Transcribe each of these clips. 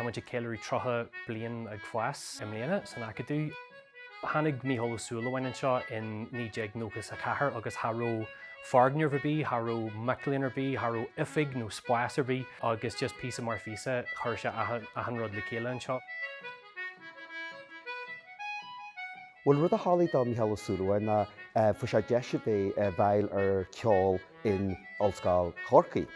Tá muid ag ceiliúradh 30 bliain ag fás i mbliana san Acadamh. Tháinig Mícheál Ó Súilleabháin anseo in 1994 agus cha raibh foirgneamh ar bith, cha raibh mic léinn ar bith, cha raibh oifig nó spás ar bith agus just píosa mar phíosa chuir sé achan rud le chéile anseo. Bhuel, rud a tharlaigh do Mícheál Ó Súilleabháin ná fuair sé deis a bheith i bhfeighil ar ceol in Ollscoil Chorcaí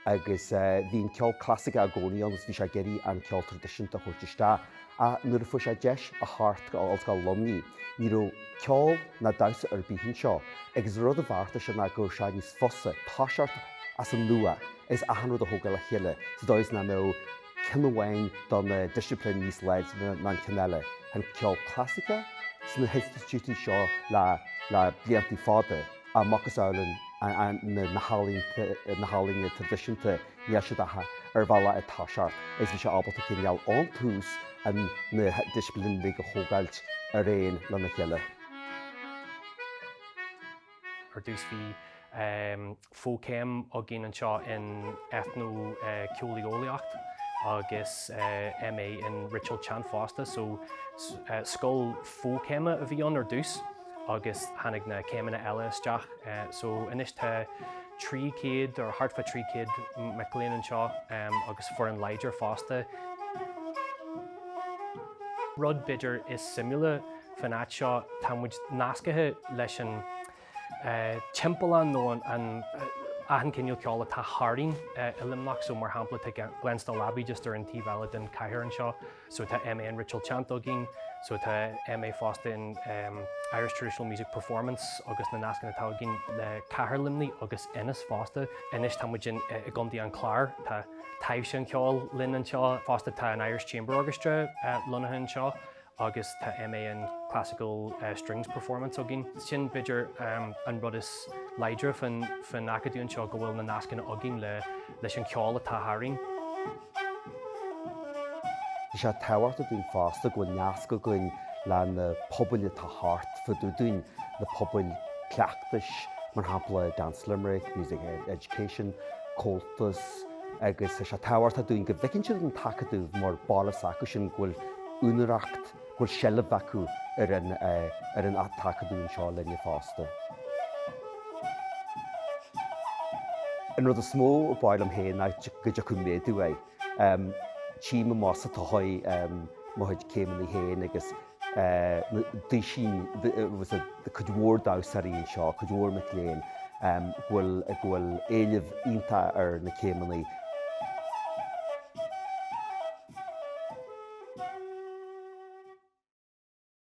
agus bhí an ceol clasaiceach i gcónaí ann agus bhí sé ag iarraidh an ceol traidisiúnta a thabhairt isteach. Ach nuair a fuair sé deis a theacht go Ollscoil Luimnigh, ní raibh ceol ná damhsa ar bith anseo agus an rud a bheartaigh sé ná go raibh sé níos fusa toiseacht as an nua agus achan rud a thógáil le chéile sa dóigh is nach mbeadh ceann amháin de na disciplín níos láidre ná an ceann eile. Tá an ceol clasaiceach sna hinstitiúidí seo le le blianta fada ach macasamhail na healaíona traidisiúnta, níl siad ach ar bhealach ag toiseacht agus bhí sé ábalta cineál ón tús an na disciplíní uilig a thógáilt ar aon lena chéile. Ar dtús bhí fochéim againn anseo in Eitneocheoleolaíocht agus MA in Ritual Chant fosta, so scoil fochéime a bhí ann ar dtús agus tháinig na céimeanna eile isteach. So anois tá 300 or thart fá 300 mic léinn anseo agus foireann láidir fosta. Rud b'fhéidir is suimiúla fán áit seo, tá muid nascaithe leis an timpeallán nó an achan cineál ceoil atá tharainn i Luimneach. So mar shampla tá Glenstal Abbey just ar an taobh eile den chathair anseo. So tá MA in Ritual Chant againn, so tá MA fosta in Irish Traditional Music Performance agus na nascanna atá againn le cathair Luimnigh agus Ennis fosta. Anois tá muid i gContae an Chláir, tá Taibhse an Cheoil linn anseo fosta, tá an Irish Chamber Orchestra lonnaithe anseo agus tá MA in Classical Strings Performance againn. Sin b'fhéidir an rud is láidre faoin Acadamh anseo go bhfuil na nascanna againn leis an cheol atá tharainn. Tá sé tábhachtach dúinn fosta go bhfuil nasc againn le na pobail atá thart fá dtaobh dúinn, na pobail cleachtais, mar shampla Dance Limerick, Music Education, Comhaltas, agus tá sé tábhachtach dúinn go bhfeiceann siad an tAcadamh mar baile s'acusan, go bhfuil úinéireacht, go bhfuil seilbh acu ar an ar an tAcadamh anseo linne fosta. An rud is mó ab áil liom féin ná go dtiocfadh méadú air. Tchím amach sa todhchaí mo chuid céimeanna féin agus d'aoisín, cuid mhór damhsóirí anseo, cuid mhór mic léinn, go bhfuil go bhfuil éileamh iontach ar na céimeanna.